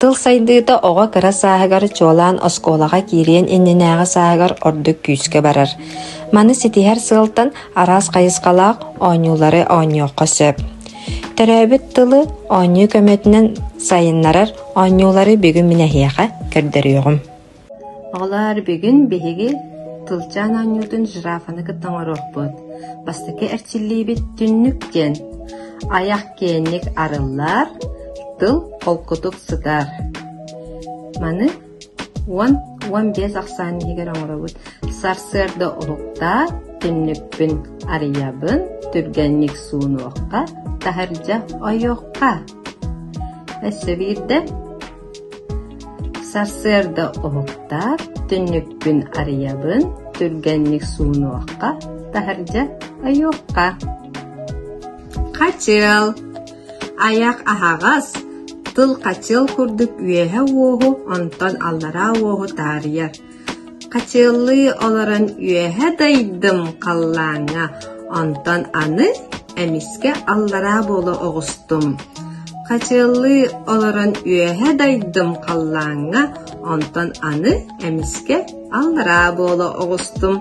Тыл сайдыыта оҕо кыра сааһыгар, чуолаан оскуолаҕа киириэн иннинээҕи сааһыгар ордук күүскэ барар. Маны ситиһэр сыалтан араас хайысхалаах оонньуулары оонньуохха сөп. Төрөөбүт тылы оонньуу көмөтүнэн сайыннарар оонньуулары бүгүн мин эһиэхэ көрдөрүөҕүм. Оҕолоор, бүгүн биһиги тылчаан оонньуутун жирафаны кытта оҥоруохпут. Бастакы эрчиллиибит түннүк диэн. Айах киэҥник арыллар, тыл холкутук сытар. Маны 10-15 ахсаан иһигэр оҥоробут. Сарсыарда уһуктаат, түннүкпүн арыйабын, түргэнник суунуохха, таһырдьа ойуохха. Өссө биирдэ Сарсыарда уһуктаат, түннүкпүн арыйабын, түргэнник суунуохха, таһырдьа ойуохха. Хачыал Айах аһаҕас, тыл хачыал курдук үөһэ уоһу, онтон аллараа уоһу таарыйар. Хачыаллыы олорон үөһэ дайдым халлааҥҥа, онтон аны эмискэ аллараа буола оҕустум. Хачыаллыы олорон үөһэ дайдым халлааҥҥа, онтон аны эмискэ аллараа буола оҕустум.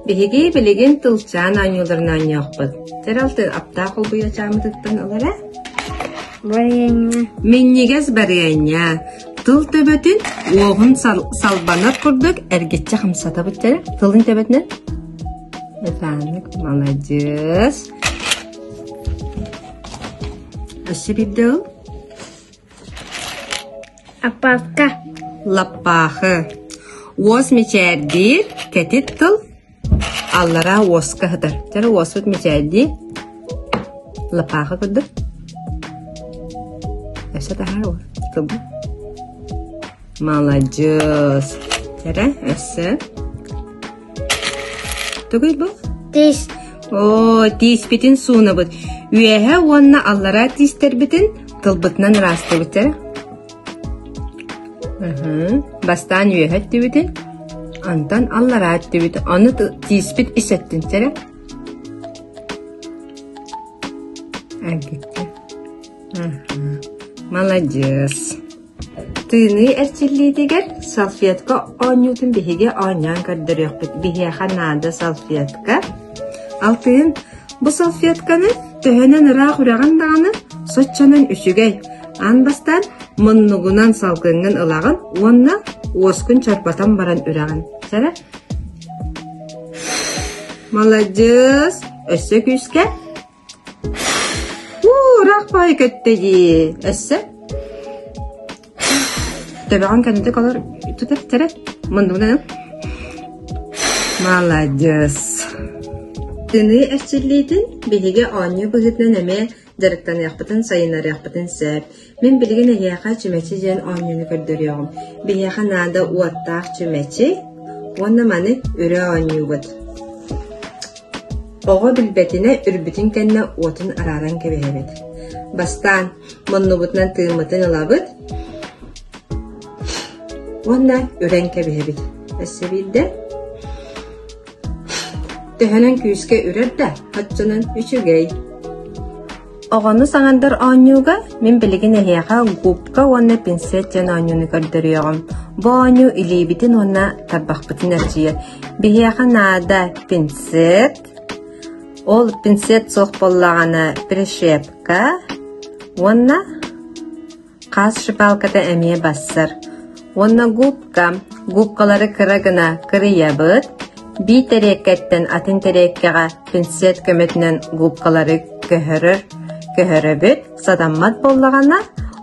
Биһиги билигин тылчаан оонньууларын оонньуохпут. Тэралты аптаах холбуйачааммытыттан ылара. Барыанньа. Минньигэс барыанньа. Тыл төбөтүн уоһун салбанар курдук эргиччи хамсатабыт дьэ. Тылын төбөтүнэн. Ытааннык маладьыас. Өссө биирдэ ыл. Аппаакка. Лаппаахы. Уос мичээрдиир, кэтит тыл аллараа уоска сытар. Чэ уоспут мичээрдии. Лаппаахы курдук. Өссө таһаар тылбы. Маладьыас. Чэрэ, өссө. Тугуй бу? Тиис. Оо, тииспитин суунабыт. Үөһэ уонна аллараа тиистэрбитин тылбытынан ыраастыыбыт эрэ. Бастаан үөһэ өттүбүтүн, онтон аллараа өттүбүтүн. Ону тииспит ис өттүн сэрэ. Эргиччи. Маладьыас. Тыыныы эрчиллиитигэр салфетка оонньуутун биһиги оонньоон көрдөрүөхпүт. Биһиэхэ наада салфетка. Алтыын, бу салфетканы төһөнөн ыраах үрэҕин даҕаны, соччонон үчүгэй. Аан бастаан муннугунан салгыҥҥын ылаҕын уонна уоскун чорботон баран үрэҕин. Сэрэ? Маладьыас! Өссө күүскэ Уу, ыраах көттө дии. Өссө? Төбөҕүн кэнники олор тутар тэрэ. Муннугунан ыл. Маладьыас. Тыныы эрчиллиитин биһиги оонньуу быһыытынан эмиэ дьарыктаныахпытын, сайыннарыахпытын сөп. Мин билигин эһиэхэ чүмэчи диэн оонньууну көрдөрүөҕүм. Биһиэхэ наада уоттаах чүмэчи уонна маны өрө оонньуубут. Оҕо билбэтинэ үрбүтүн кэннэ уотун арааран кэбиһэбит. Бастаан муннубутунан тыыммытын ылабыт уонна үрэн кэбиһэбит. Өссө биирдэ Төһөнөн күүскэ үрэр да, оччонон үчүгэй. Оҕону саҥардар оонньууга мин билигин эһиэхэ губка уонна пинцет диэн оонньууну көрдөрүөҕүм. Бу оонньуу илиибитин уонна тарбахпытын эрчийэр. Биһиэхэ наада пинцет, ол пинцет суох буоллаҕына прищепка уонна Хаас шипалката эмиэ бассар. Уонна губка. Губкалары кыра гына кырыйабыт. Биир тэриэккэттэн атын тэриэккэҕэ пинцет көмөтүнэн губкалары көһөрөр, көһөрөбүт. Сатаммат буоллаҕына,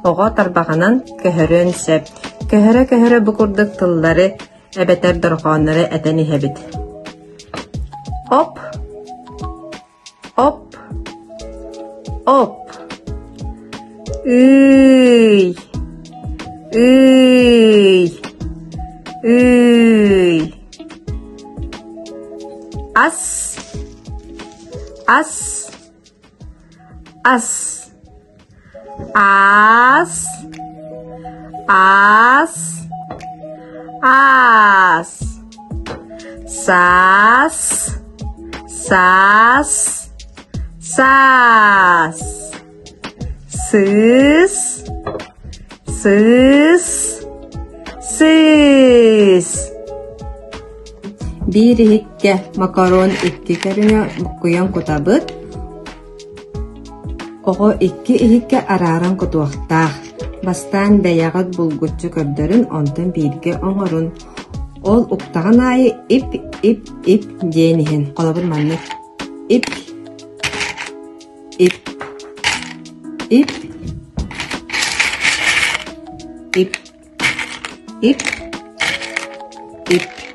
оҕо тарбаҕынан көһөрүөн сөп. Көһөрө-көһөрө бу курдук тыллары эбэтэр дорҕооннору этэн иһэбит. Оп Оп, оп, ый, ый, ый. Ас, ас, ас. Аас, аас, аас. Саас, саас, саас. Сыыс, сыыс. Сыс, сыыс. Биир иһиккэ макарон икки көрүҥэ буккуйан кутабыт. Оҕо икки иһиккэ арааран кутуохтаах. Бастаан бэйэҕит булгуччу көрдөрүн, онтон бииргэ оҥорун. Ол уктаҕын аайы ип-ип-ип диэн иһин. Холобур маннык ип ип ип ип ип ип.